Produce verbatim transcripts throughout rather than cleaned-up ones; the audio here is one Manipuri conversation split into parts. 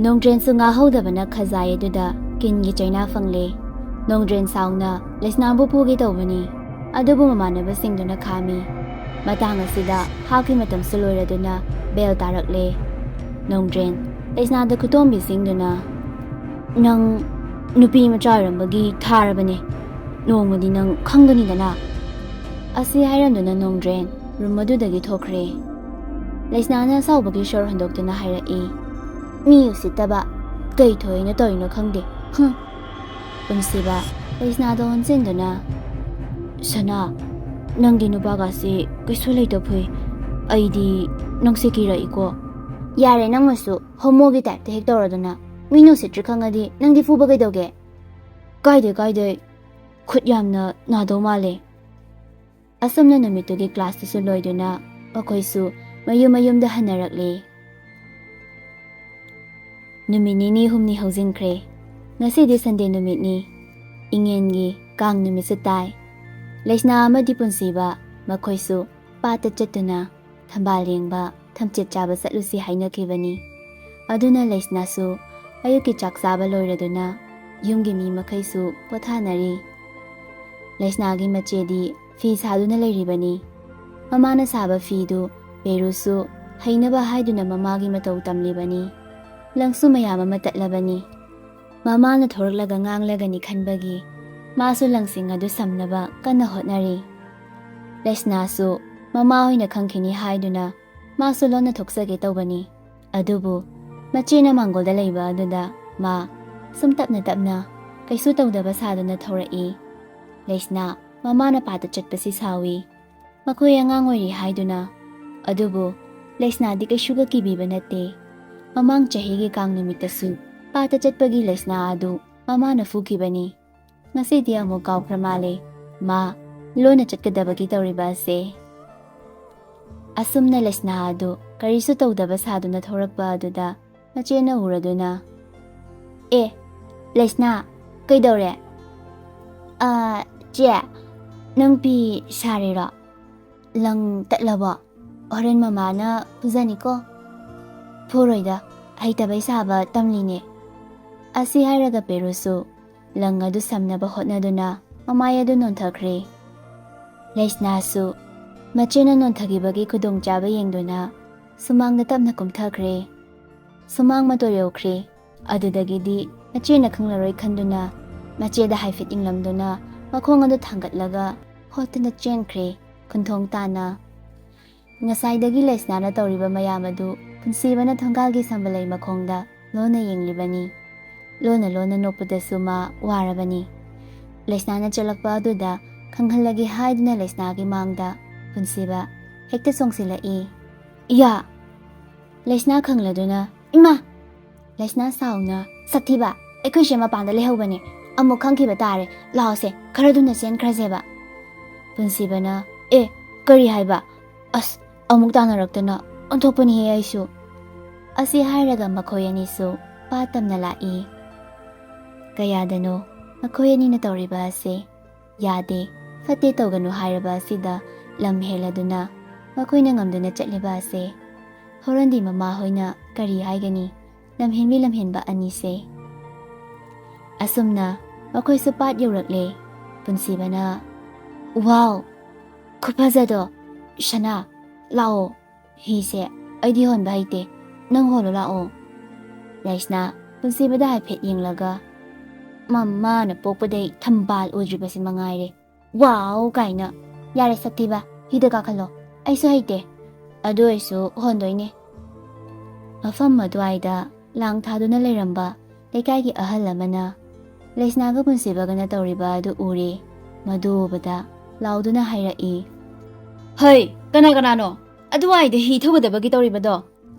ꯅꯣꯡꯗ꯭ꯔꯦꯟꯁꯨ ꯉꯥꯍꯧꯗꯕꯅ ꯈꯖꯥꯏ ꯑꯗꯨꯗ ꯀꯤꯟꯒꯤ ꯆꯩꯅꯥ ꯐꯪꯂꯦ꯫ ꯅꯣꯡꯗ꯭ꯔꯦꯟ ꯁꯥꯎꯅ ꯂꯩꯁꯅꯥꯕꯨ ꯐꯨꯒꯦ ꯇꯧꯕꯅꯤ, ꯑꯗꯨꯕꯨ ꯃꯃꯥꯟꯅꯕꯁꯤꯡꯗꯨꯅ ꯈꯥꯝꯃꯤ꯫ ꯃꯇꯥꯡ ꯑꯁꯤꯗ ꯍꯥꯞꯀꯤ ꯃꯇꯝꯁꯨ ꯂꯣꯏꯔꯗꯨꯅ ꯕꯦꯜ ꯇꯥꯔꯛꯂꯦ꯫ ꯅꯣꯡꯗ꯭ꯔꯦꯟ ꯂꯩꯁꯅꯥꯗ ꯈꯨꯇꯣꯝꯕꯤꯁꯤꯡꯗꯨꯅ, "ꯅꯪ ꯅꯨꯄꯤ ꯃꯆꯥ ꯑꯣꯏꯔꯝꯕꯒꯤ ꯊꯥꯔꯕꯅꯦ꯫ ꯅꯣꯡꯃꯗꯤ ꯅꯪ ꯈꯪꯒꯅꯤꯗꯅ"꯫ ꯑꯁꯤ ꯍꯥꯏꯔꯝꯗꯨꯅ ꯅꯣꯡꯗ꯭ꯔꯦꯟ ꯔꯨꯝ ꯑꯗꯨꯗꯒꯤ ꯊꯣꯛꯈ꯭ꯔꯦ꯫ ꯂꯩꯁꯅꯥꯅ ꯑꯁꯥꯎꯕꯒꯤ ꯁꯣꯔ ꯍꯟꯗꯣꯛꯇꯨꯅ ꯍꯥꯏꯔꯛꯏ, "ꯃꯤ ꯎꯁꯤꯠꯇꯕ, ꯀꯩ ꯊꯣꯛꯏꯅꯣ ꯇꯧꯔꯤꯅꯣ ꯈꯪꯗꯦ꯫ ꯍꯨꯝ"꯫ ꯄꯨꯟꯁꯤꯕ ꯂꯩꯁꯅꯥꯗ ꯑꯣꯟꯁꯤꯟꯗꯨꯅ, "ꯁꯅꯥ, ꯅꯪꯒꯤ ꯅꯨꯄꯥꯒꯁꯤ ꯀꯩꯁꯨ ꯂꯩꯇ ꯐꯨꯏ꯫ ꯑꯩꯗꯤ ꯅꯪꯁꯦ ꯀꯤꯔꯛꯏꯀꯣ"꯫ "ꯌꯥꯔꯦ, ꯅꯪꯅꯁꯨ ꯍꯣꯃꯣꯒꯤ ꯇꯥꯏꯞꯇ ꯍꯦꯛ ꯇꯧꯔꯗꯅ꯫ ꯃꯤ ꯅꯨꯡꯁꯤꯠꯇ꯭ꯔꯤ ꯈꯪꯉꯗꯤ ꯅꯪꯗꯤ ꯐꯨꯕ ꯀꯩꯗꯧꯒꯦ?" "ꯀꯥꯏꯗꯦ, ꯀꯥꯏꯗꯦ, ꯈꯨꯠ ꯌꯥꯝꯅ ꯅꯥꯗꯧ ꯃꯥꯜꯂꯦ"꯫ ꯑꯁꯨꯝꯅ ꯅꯨꯃꯤꯠꯇꯨꯒꯤ ꯀ꯭ꯂꯥꯁꯇꯨꯁꯨ ꯂꯣꯏꯗꯨꯅ ꯃꯈꯣꯏꯁꯨ ꯃꯌꯨꯝ ꯃꯌꯨꯝꯗ ꯍꯟꯅꯔꯛꯂꯦ꯫ ꯅꯨꯃꯤꯠ ꯅꯤꯅꯤ ꯍꯨꯝꯅꯤ ꯍꯧꯖꯤꯟꯈ꯭ꯔꯦ꯫ ꯉꯁꯤꯗꯤ ꯁꯟꯗꯦ ꯅꯨꯃꯤꯠꯅꯤ꯫ ꯏꯉꯦꯟꯒꯤ ꯀꯥꯡ ꯅꯨꯃꯤꯠꯁꯨ ꯇꯥꯏ꯫ ꯂꯩꯁꯅꯥ ꯑꯃꯗꯤ ꯄꯨꯟꯁꯤꯕ ꯃꯈꯣꯏꯁꯨ ꯄꯥꯠꯇ ꯆꯠꯇꯨꯅ ꯊꯝꯕꯥꯜ ꯌꯦꯡꯕ, ꯊꯝꯆꯦꯠ ꯆꯥꯕ ꯆꯠꯂꯨꯁꯤ ꯍꯥꯏꯅꯈꯤꯕꯅꯤ꯫ ꯑꯗꯨꯅ ꯂꯩꯁꯅꯥꯁꯨ ꯑꯌꯨꯛꯀꯤ ꯆꯥꯛ ꯆꯥꯕ ꯂꯣꯏꯔꯗꯨꯅ ꯌꯨꯝꯒꯤ ꯃꯤ ꯃꯈꯩꯁꯨ ꯄꯣꯊꯥꯅꯔꯤ꯫ ꯂꯩꯁꯅꯥꯒꯤ ꯃꯆꯦꯗꯤ ꯐꯤ ꯁꯥꯗꯨꯅ ꯂꯩꯔꯤꯕꯅꯤ꯫ ꯃꯃꯥꯅ ꯁꯥꯕ ꯐꯤꯗꯨ ꯄꯦꯔꯨꯁꯨ ꯍꯩꯅꯕ ꯍꯥꯏꯗꯨꯅ ꯃꯃꯥꯒꯤ ꯃꯇꯧ ꯇꯝꯂꯤꯕꯅꯤ꯫ ꯂꯪꯁꯨ ꯃꯌꯥꯝ ꯑꯃ ꯇꯠꯂꯕꯅꯤ꯫ ꯃꯃꯥꯅ ꯊꯣꯔꯛꯂꯒ ꯉꯥꯡꯂꯒꯅꯤ ꯈꯟꯕꯒꯤ ꯃꯥꯁꯨ ꯂꯪꯁꯤꯡ ꯑꯗꯨ ꯁꯝꯅꯕ ꯀꯟꯅ ꯍꯣꯠꯅꯔꯤ꯫ ꯂꯩꯁꯅꯥꯁꯨ ꯃꯃꯥ ꯍꯣꯏꯅ ꯈꯪꯈꯤꯅꯤ ꯍꯥꯏꯗꯨꯅ ꯃꯥꯁꯨ ꯂꯣꯟꯅ ꯊꯣꯛꯆꯒꯦ ꯇꯧꯕꯅꯤ꯫ ꯑꯗꯨꯕꯨ ꯃꯆꯦꯅ ꯃꯥꯡꯒꯣꯜꯗ ꯂꯩꯕ ꯑꯗꯨꯗ ꯃꯥ ꯁꯨꯝ ꯇꯞꯅ ꯇꯞꯅ ꯀꯩꯁꯨ ꯇꯧꯗꯕ ꯁꯥꯗꯨꯅ ꯊꯧꯔꯛꯏ꯫ ꯂꯩꯁꯅꯥ ꯃꯃꯥꯅ ꯄꯥꯠꯇ ꯆꯠꯄꯁꯤ ꯁꯥꯎꯏ꯫ ꯃꯈꯣꯏ ꯑꯉꯥꯡ ꯑꯣꯏꯔꯤ ꯍꯥꯏꯗꯨꯅ꯫ ꯑꯗꯨꯕꯨ ꯂꯩꯁꯅꯥꯗꯤ ꯀꯩꯁꯨꯒ ꯀꯤꯕꯤꯕ ꯅꯠꯇꯦ꯫ ꯃꯃꯥꯡ ꯆꯍꯤꯒꯤ ꯀꯥꯡ ꯅꯨꯃꯤꯠꯇꯁꯨ ꯄꯥꯠꯇ ꯆꯠꯄꯒꯤ ꯂꯩꯁꯅꯥ ꯑꯗꯨ ꯃꯃꯥꯅ ꯐꯨꯈꯤꯕꯅꯤ꯫ ꯉꯁꯤꯗꯤ ꯑꯃꯨꯛ ꯀꯥꯎꯈ꯭ꯔ ꯃꯥꯜꯂꯦ꯫ ꯃꯥ ꯂꯣꯟꯅ ꯆꯠꯀꯗꯕꯒꯤ ꯇꯧꯔꯤꯕ ꯑꯁꯦ꯫ ꯑꯁꯨꯝꯅ ꯂꯩꯁꯅꯥ ꯑꯗꯨ ꯀꯔꯤꯁꯨ ꯇꯧꯗꯕ ꯁꯥꯗꯨꯅ ꯊꯧꯔꯛꯄ ꯑꯗꯨꯗ ꯃꯆꯦꯅ ꯎꯔꯗꯨꯅ, "ꯑꯦ, ꯂꯩꯁꯅꯥ, ꯀꯩꯗꯧꯔꯦ? ꯑꯥ, ꯆꯦ, ꯅꯪ ꯐꯤ ꯁꯥꯔꯤꯔꯣ? ꯂꯪ ꯇꯠꯂꯕꯣ? ꯍꯣꯔꯦꯟ ꯃꯃꯥꯅ ꯐꯨꯖꯅꯤꯀꯣ"꯫ "ꯐꯨꯔꯣꯏꯗ, ꯍꯩꯇꯕꯩ ꯁꯥꯕ ꯇꯝꯂꯤꯅꯦ꯫ ꯑꯁꯤ ꯍꯥꯏꯔꯒ ꯄꯦꯔꯨꯁꯨ ꯂꯪ ꯑꯗꯨ ꯁꯝꯅꯕ ꯍꯣꯠꯅꯗꯨꯅ ꯃꯃꯥꯏ ꯑꯗꯨ ꯅꯣꯟꯊꯈ꯭ꯔꯦ꯫ ꯂꯩꯁꯅꯥꯁꯨ ꯃꯆꯦꯅ ꯅꯣꯟꯊꯈꯤꯕꯒꯤ ꯈꯨꯗꯣꯡꯆꯥꯕ ꯌꯦꯡꯗꯨꯅ ꯁꯨꯃꯥꯡꯗ ꯇꯞꯅ ꯀꯨꯝꯊꯈ꯭ꯔꯦ꯫ ꯁꯨꯃꯥꯡ ꯃꯇꯣ ꯌꯧꯈ꯭ꯔꯦ꯫ ꯑꯗꯨꯗꯒꯤꯗꯤ ꯃꯆꯦꯅ ꯈꯪꯂꯔꯣꯏ ꯈꯟꯗꯨꯅ ꯃꯆꯦꯗ ꯍꯥꯏꯐꯦꯠ ꯌꯦꯡꯂꯝꯗꯨꯅ ꯃꯈꯣꯡ ꯑꯗꯨ ꯊꯥꯡꯒꯠꯂꯒ ꯍꯣꯠꯇꯨꯅ ꯆꯦꯟꯈ꯭ꯔꯦ ꯈꯨꯟꯊꯣꯡ ꯇꯥꯅ꯫ ꯉꯁꯥꯏꯗꯒꯤ ꯂꯩꯁꯅꯥꯅ ꯇꯧꯔꯤꯕ ꯃꯌꯥꯝ ꯑꯗꯨ ꯄꯨꯟꯁꯤꯕꯅ ꯊꯣꯡꯒꯥꯜꯒꯤ ꯁꯝꯕꯂꯩ ꯃꯈꯣꯡꯗ ꯂꯣꯟꯅ ꯌꯦꯡꯂꯤꯕꯅꯤ꯫ ꯂꯣꯟꯅ ꯂꯣꯟꯅ ꯅꯣꯛꯄꯗꯁꯨ ꯃꯥ ꯋꯥꯔꯕꯅꯤ꯫ ꯂꯩꯁꯅꯥꯅ ꯆꯠꯂꯛꯄ ꯑꯗꯨꯗ ꯈꯪꯍꯜꯂꯒꯦ ꯍꯥꯏꯗꯨꯅ ꯂꯩꯁꯅꯥꯒꯤ ꯃꯥꯡꯗ ꯄꯨꯟꯁꯤꯕ ꯍꯦꯛꯇ ꯆꯣꯡꯁꯤꯜꯂꯛꯏ꯫ "ꯏꯌꯥ!" ꯂꯩꯁꯅꯥ ꯈꯪꯂꯗꯨꯅ, "ꯏꯃꯥ!" ꯂꯩꯁꯅꯥ ꯁꯥꯎꯅ, "ꯁꯛꯊꯤꯕ, ꯑꯩꯈꯣꯏꯁꯦ ꯃꯄꯥꯟꯗ ꯂꯩꯍꯧꯕꯅꯦ, ꯑꯃꯨꯛ ꯈꯪꯈꯤꯕ ꯇꯥꯔꯦ, ꯂꯥꯛꯑꯣꯁꯦ, ꯈꯔ ꯊꯨꯅ ꯆꯦꯟꯈ꯭ꯔꯁꯦꯕ"꯫ ꯄꯨꯟꯁꯤꯕꯅ, "ꯑꯦ, ꯀꯔꯤ ꯍꯥꯏꯕ? ꯑꯁ, ꯑꯃꯨꯛ ꯇꯥꯟꯅꯔꯛꯇꯅ ꯑꯣꯟꯊꯣꯛꯄꯅꯤꯍꯦ ꯑꯩꯁꯨ"꯫ ꯑꯁꯤ ꯍꯥꯏꯔꯒ ꯃꯈꯣꯏ ꯑꯅꯤꯁꯨ ꯄꯥꯠ ꯇꯝꯅ ꯂꯥꯛꯏ꯫ ꯀꯌꯥꯗꯅꯣ ꯃꯈꯣꯏ ꯑꯅꯤꯅ ꯇꯧꯔꯤꯕ ꯑꯁꯤ꯫ ꯌꯥꯗꯦ, ꯐꯠꯇꯦ ꯇꯧꯒꯅꯨ ꯍꯥꯏꯔꯕ ꯑꯁꯤꯗ ꯂꯝ ꯍꯦꯜꯂꯗꯨꯅ ꯃꯈꯣꯏꯅ ꯉꯝꯗꯨꯅ ꯆꯠꯂꯤꯕ ꯑꯁꯦ꯫ ꯍꯣꯔꯦꯟꯗꯤ ꯃꯃꯥ ꯍꯣꯏꯅ ꯀꯔꯤ ꯍꯥꯏꯒꯅꯤ? ꯂꯝꯍꯦꯟꯕꯤ ꯂꯝꯍꯦꯟꯕ ꯑꯅꯤꯁꯦ꯫ ꯑꯁꯨꯝꯅ ꯃꯈꯣꯏꯁꯨ ꯄꯥꯠ ꯌꯧꯔꯛꯂꯦ꯫ ꯄꯨꯟꯁꯤꯕꯅ, "ꯋꯥꯎ! ꯈꯨꯐꯖꯗꯣ! ꯁꯅꯥ, ꯂꯥꯛꯑꯣ!" "ꯍꯤꯁꯦ ꯑꯩꯗꯤ ꯍꯣꯟꯕ ꯍꯩꯇꯦ, ꯅꯪ ꯍꯣꯜꯂꯣ ꯂꯥꯛꯑꯣ"꯫ ꯂꯩꯁꯅꯥ ꯄꯨꯟꯁꯤꯕꯗ ꯍꯥꯏꯐꯦꯠ ꯌꯦꯡꯂꯒ, "ꯃꯃꯥꯅ ꯄꯣꯛꯄꯗꯩ ꯊꯝꯕꯥꯜ ꯎꯗ꯭ꯔꯤꯕꯁꯤ ꯃꯉꯥꯏꯔꯦ꯫ ꯋꯥꯎ ꯀꯥꯏꯅ꯫ ꯌꯥꯔꯦ ꯁꯛꯊꯤꯕ, ꯍꯤꯗ ꯀꯥꯈꯠꯂꯣ꯫ ꯑꯩꯁꯨ ꯍꯩꯇꯦ꯫ ꯑꯗꯨ ꯑꯣꯏꯔꯁꯨ ꯍꯣꯟꯗꯣꯏꯅꯦ"꯫ ꯃꯐꯝ ꯑꯗꯨꯋꯥꯏꯗ ꯂꯥꯡ ꯊꯥꯗꯨꯅ ꯂꯩꯔꯝꯕ ꯂꯩꯀꯥꯏꯒꯤ ꯑꯍꯜ ꯑꯃꯅ ꯂꯩꯁꯅꯥꯒ ꯄꯨꯟꯁꯤꯕꯒꯅ ꯇꯧꯔꯤꯕ ꯑꯗꯨ ꯎꯔꯦ꯫ ꯃꯗꯨ ꯎꯕꯗ ꯂꯥꯎꯗꯨꯅ ꯍꯥꯏꯔꯛꯏ, "ꯍꯩ, ꯀꯅꯥ ꯀꯅꯥꯅꯣ ꯑꯗꯨꯋꯥꯏꯗ ꯍꯤ ꯊꯧꯒꯗꯕꯒꯤ ꯇꯧꯔꯤꯕꯗꯣ?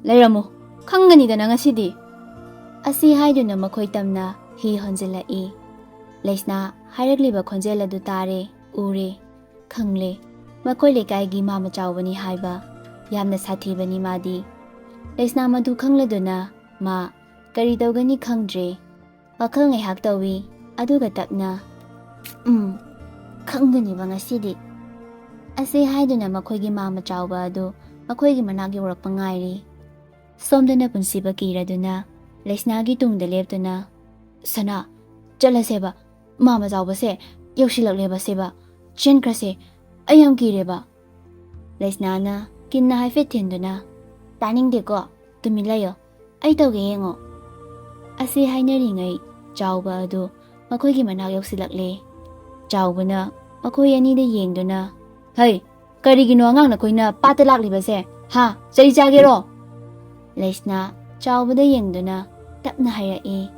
ꯂꯩꯔꯝꯃꯨ, ꯈꯪꯒꯅꯤꯗꯅ ꯉꯁꯤꯗꯤ"꯫ ꯑꯁꯤ ꯍꯥꯏꯗꯨꯅ ꯃꯈꯣꯏ ꯇꯝꯅ ꯍꯤ ꯍꯣꯟꯖꯤꯜꯂꯛꯏ꯫ ꯂꯩꯁꯅꯥ ꯍꯥꯏꯔꯛꯂꯤꯕ ꯈꯣꯟꯖꯦꯜ ꯑꯗꯨ ꯇꯥꯔꯦ, ꯎꯔꯦ, ꯈꯪꯂꯦ꯫ ꯃꯈꯣꯏ ꯂꯩꯀꯥꯏꯒꯤ ꯃꯥꯃ ꯆꯥꯎꯕꯅꯤ ꯍꯥꯏꯕ꯫ ꯌꯥꯝꯅ ꯁꯥꯊꯤꯕꯅꯤ ꯃꯥꯗꯤ꯫ ꯂꯩꯁꯅꯥ ꯃꯗꯨ ꯈꯪꯂꯗꯨꯅ ꯃꯥ ꯀꯔꯤ ꯇꯧꯒꯅꯤ ꯈꯪꯗ꯭ꯔꯦ꯫ ꯋꯥꯈꯜ ꯉꯥꯏꯍꯥꯛ ꯇꯧꯏ, ꯑꯗꯨꯒ ꯇꯞꯅ, "ꯎꯝ, ꯈꯪꯒꯅꯤꯕ ꯉꯁꯤꯗꯤ"꯫ ꯑꯁꯤ ꯍꯥꯏꯗꯨꯅ ꯃꯈꯣꯏꯒꯤ ꯃꯥꯃ ꯆꯥꯎꯕ ꯑꯗꯨ ꯃꯈꯣꯏꯒꯤ ꯃꯅꯥꯛ ꯌꯧꯔꯛꯄ ꯉꯥꯏꯔꯤ꯫ ꯁꯣꯝꯗꯅ ꯄꯨꯟꯁꯤꯕ ꯀꯤꯔꯗꯨꯅ ꯂꯩꯁꯅꯥꯒꯤ ꯇꯨꯡꯗ ꯂꯦꯞꯇꯨꯅ, "ꯁꯅꯥ, ꯆꯠꯂꯁꯦꯕ, ꯃꯥꯃ ꯆꯥꯎꯕꯁꯦ ꯌꯧꯁꯤꯜꯂꯛꯂꯦꯕ ꯁꯦꯕ, ꯆꯦꯟꯈ꯭ꯔꯁꯦ, ꯑꯩ ꯌꯥꯝ ꯀꯤꯔꯦꯕ"꯫ ꯂꯩꯁꯅꯥꯅ ꯀꯤꯟꯅ ꯍꯥꯏꯐꯦꯠ ꯊꯤꯟꯗꯨꯅ, "ꯇꯥꯅꯤꯡꯗꯦꯀꯣ, ꯇꯨꯃꯤꯟ ꯂꯩꯌꯣ, ꯑꯩ ꯇꯧꯒꯦ ꯌꯦꯡꯉꯣ"꯫ ꯑꯁꯤ ꯍꯥꯏꯅꯔꯤꯉꯩ ꯆꯥꯎꯕ ꯑꯗꯨ ꯃꯈꯣꯏꯒꯤ ꯃꯅꯥꯛ ꯌꯧꯁꯤꯜꯂꯛꯂꯦ꯫ ꯆꯥꯎꯕꯅ ꯃꯈꯣꯏ ꯑꯅꯤꯗ ꯌꯦꯡꯗꯨꯅ, "ꯍꯩ, ꯀꯔꯤꯒꯤꯅꯣ ꯑꯉꯥꯡ ꯅꯈꯣꯏꯅ ꯄꯥꯠꯇ ꯂꯥꯛꯂꯤꯕꯁꯦ? ꯍꯥ? ꯆꯩ ꯆꯥꯒꯦꯔꯣ?" ꯂꯩꯁꯅꯥ ꯆꯥꯎꯕꯗ ꯌꯦꯡꯗꯨꯅ ꯇꯞꯅ ꯍꯥꯏꯔꯛꯏ,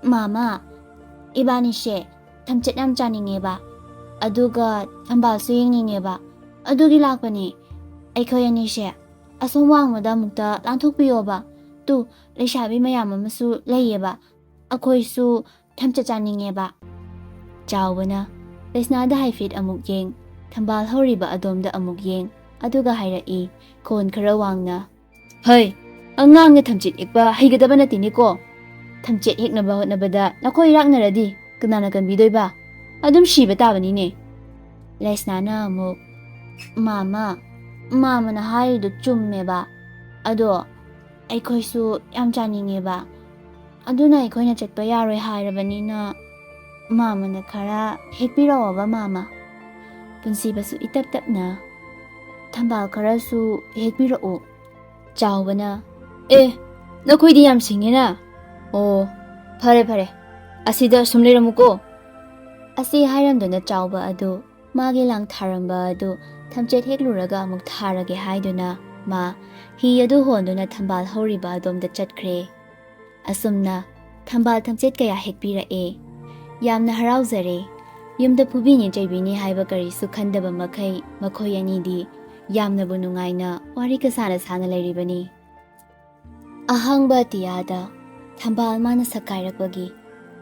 "ꯃꯥꯃ, ꯏꯕꯥꯅꯤꯁꯦ ꯊꯝꯆꯦꯠ ꯌꯥꯝ ꯆꯥꯅꯤꯡꯉꯦꯕ, ꯑꯗꯨꯒ ꯊꯝꯕꯥꯜꯁꯨ ꯌꯦꯡꯅꯤꯡꯉꯦꯕ, ꯑꯗꯨꯒꯤ ꯂꯥꯛꯄꯅꯤ꯫ ꯑꯩꯈꯣꯏ ꯑꯅꯤꯁꯦ ꯑꯁꯣꯝ ꯋꯥꯡꯃꯗ ꯑꯃꯨꯛꯇ ꯂꯥꯟꯊꯣꯛꯄꯤꯌꯣꯕ꯫ ꯇꯨ, ꯂꯩꯁꯥꯕꯤ ꯃꯌꯥꯝ ꯑꯃꯁꯨ ꯂꯩꯌꯦꯕ, ꯑꯩꯈꯣꯏꯁꯨ ꯊꯝꯆꯦꯠ ꯆꯥꯅꯤꯡꯉꯦꯕ"꯫ ꯆꯥꯎꯕꯅ ꯂꯩꯁꯅꯥꯗ ꯍꯥꯏꯐꯦꯠ ꯑꯃꯨꯛ ꯌꯦꯡ, ꯊꯝꯕꯥꯜ ꯍꯧꯔꯤꯕ ꯑꯗꯣꯝꯗ ꯑꯃꯨꯛ ꯌꯦꯡ, ꯑꯗꯨꯒ ꯍꯥꯏꯔꯛꯏ ꯈꯣꯟ ꯈꯔ ꯋꯥꯡꯅ, "ꯍꯩ, ꯑꯉꯥꯡꯅ ꯊꯝꯆꯦꯠ ꯍꯦꯛꯄ ꯍꯩꯒꯗꯕ ꯅꯠꯇꯦꯅꯦꯀꯣ꯫ ꯊꯝꯆꯦꯠ ꯍꯦꯛꯅꯕ ꯍꯣꯠꯅꯕꯗ ꯅꯈꯣꯏ ꯏꯔꯥꯛꯅꯔꯗꯤ ꯀꯅꯥꯅ ꯀꯟꯕꯤꯗꯣꯏꯕ? ꯑꯗꯨꯝ ꯁꯤꯕ ꯇꯥꯕꯅꯤꯅꯦ"꯫ ꯂꯩꯁꯅꯥꯅ ꯑꯃꯨꯛ, "ꯃꯥꯃ, ꯃꯥꯃꯅ ꯍꯥꯏꯔꯤꯗꯣ ꯆꯨꯝꯃꯦꯕ꯫ ꯑꯗꯣ ꯑꯩꯈꯣꯏꯁꯨ ꯌꯥꯝ ꯆꯥꯅꯤꯡꯉꯦꯕ꯫ ꯑꯗꯨꯅ ꯑꯩꯈꯣꯏꯅ ꯆꯠꯄ ꯌꯥꯔꯣꯏ ꯍꯥꯏꯔꯕꯅꯤꯅ ꯃꯥꯃꯅ ꯈꯔ ꯍꯦꯛꯄꯤꯔꯛꯑꯣꯕ ꯃꯥꯃ"꯫ ꯄꯨꯟꯁꯤꯕꯁꯨ ꯏꯇꯞ ꯇꯞꯅ, "ꯊꯝꯕꯥꯜ ꯈꯔꯁꯨ ꯍꯦꯛꯄꯤꯔꯛꯎ"꯫ ꯆꯥꯎꯕꯅ, "ꯑꯦ, ꯅꯈꯣꯏꯗꯤ ꯌꯥꯝ ꯁꯤꯡꯉꯦꯅ꯫ ꯑꯣ, ꯐꯔꯦ ꯐꯔꯦ, ꯑꯁꯤꯗ ꯁꯨꯝ ꯂꯩꯔꯝꯃꯨꯀꯣ"꯫ ꯑꯁꯤ ꯍꯥꯏꯔꯝꯗꯨꯅ ꯆꯥꯎꯕ ꯑꯗꯨ ꯃꯥꯒꯤ ꯂꯥꯡ ꯊꯥꯔꯝꯕ ꯑꯗꯨ ꯊꯝꯆꯦꯠ ꯍꯦꯛꯂꯨꯔꯒ ꯑꯃꯨꯛ ꯊꯥꯔꯒꯦ ꯍꯥꯏꯗꯨꯅ ꯃꯥ ꯍꯤ ꯑꯗꯨ ꯍꯣꯟꯗꯨꯅ ꯊꯝꯕꯥꯜ ꯍꯧꯔꯤꯕ ꯑꯗꯣꯝꯗ ꯆꯠꯈ꯭ꯔꯦ꯫ ꯑꯁꯨꯝꯅ ꯊꯝꯕꯥꯜ ꯊꯝꯆꯦꯠ ꯀꯌꯥ ꯍꯦꯛꯄꯤꯔꯛꯑꯦ꯫ ꯌꯥꯝꯅ ꯍꯔꯥꯎꯖꯔꯦ꯫ ꯌꯨꯝꯗ ꯐꯨꯕꯤꯅꯤ ꯆꯩꯕꯤꯅꯤ ꯍꯥꯏꯕ ꯀꯔꯤꯁꯨ ꯈꯟꯗꯕ ꯃꯈꯩ ꯃꯈꯣꯏ ꯑꯅꯤꯗꯤ ꯌꯥꯝꯅꯕꯨ ꯅꯨꯡꯉꯥꯏꯅ ꯋꯥꯔꯤ ꯀꯁꯥꯅ ꯁꯥꯅ ꯂꯩꯔꯤꯕꯅꯤ꯫ ꯑꯍꯥꯡꯕ ꯑꯇꯤꯌꯥꯗ ꯊꯝꯕꯥꯜ ꯃꯥꯅ ꯁꯛꯀꯥꯏꯔꯛꯄꯒꯤ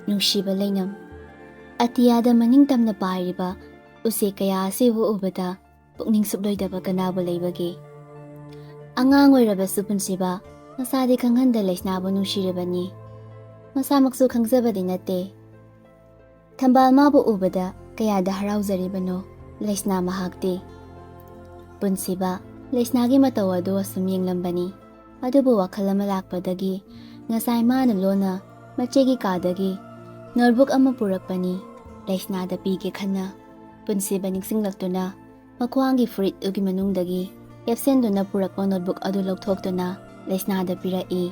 ꯅꯨꯡꯁꯤꯕ ꯂꯩꯅꯝ꯫ ꯑꯇꯤꯌꯥꯗ ꯃꯅꯤꯡ ꯇꯝꯅ ꯄꯥꯏꯔꯤꯕ ꯎꯆꯦꯛ ꯀꯌꯥ ꯑꯁꯤꯕꯨ ꯎꯕꯗ ꯄꯨꯛꯅꯤꯡ ꯁꯨꯞꯂꯣꯏꯗꯕ ꯀꯅꯥꯕꯨ ꯂꯩꯕꯒꯦ? ꯑꯉꯥꯡ ꯑꯣꯏꯔꯕꯁꯨ ꯄꯨꯟꯁꯤꯕ ꯃꯁꯥꯗꯤ ꯈꯪꯍꯟꯗ ꯂꯩꯁꯅꯥꯕꯨ ꯅꯨꯡꯁꯤꯔꯤꯕꯅꯤ꯫ ꯃꯁꯥꯃꯛꯁꯨ ꯈꯪꯖꯕꯗꯤ ꯅꯠꯇꯦ꯫ ꯊꯝꯕꯥꯜ ꯃꯥꯕꯨ ꯎꯕꯗ ꯀꯌꯥꯗ ꯍꯔꯥꯎꯖꯔꯤꯕꯅꯣ ꯂꯩꯁꯅꯥ ꯃꯍꯥꯛꯇꯤ꯫ ꯄꯨꯟꯁꯤꯕ ꯂꯩꯁꯅꯥꯒꯤ ꯃꯇꯧ ꯑꯗꯨ ꯑꯁꯨꯝ ꯌꯦꯡꯂꯝꯕꯅꯤ꯫ ꯑꯗꯨꯕꯨ ꯋꯥꯈꯜ ꯑꯃ ꯂꯥꯛꯄꯗꯒꯤ ꯉꯁꯥꯏ ꯃꯥꯅ ꯂꯣꯟꯅ ꯃꯆꯦꯒꯤ ꯀꯥꯗꯒꯤ ꯅꯣꯠꯕꯨꯛ ꯑꯃ ꯄꯨꯔꯛꯄꯅꯤ꯫ ꯂꯩꯁꯅꯥꯗ ꯄꯤꯒꯦ ꯈꯟꯅ ꯄꯨꯟꯁꯤꯕ ꯅꯤꯡꯁꯤꯡꯂꯛꯇꯨꯅ ꯃꯈ꯭ꯋꯥꯡꯒꯤ ꯐꯨꯔꯤꯠ ꯑꯗꯨꯒꯤ ꯃꯅꯨꯡꯗꯒꯤ ꯂꯦꯞꯁꯦꯟꯗꯨꯅ ꯄꯨꯔꯛꯄ ꯅꯣꯠꯕꯨꯛ ꯑꯗꯨ ꯂꯧꯊꯣꯛꯇꯨꯅ ꯂꯩꯁꯅꯥꯗ ꯄꯤꯔꯛꯏ꯫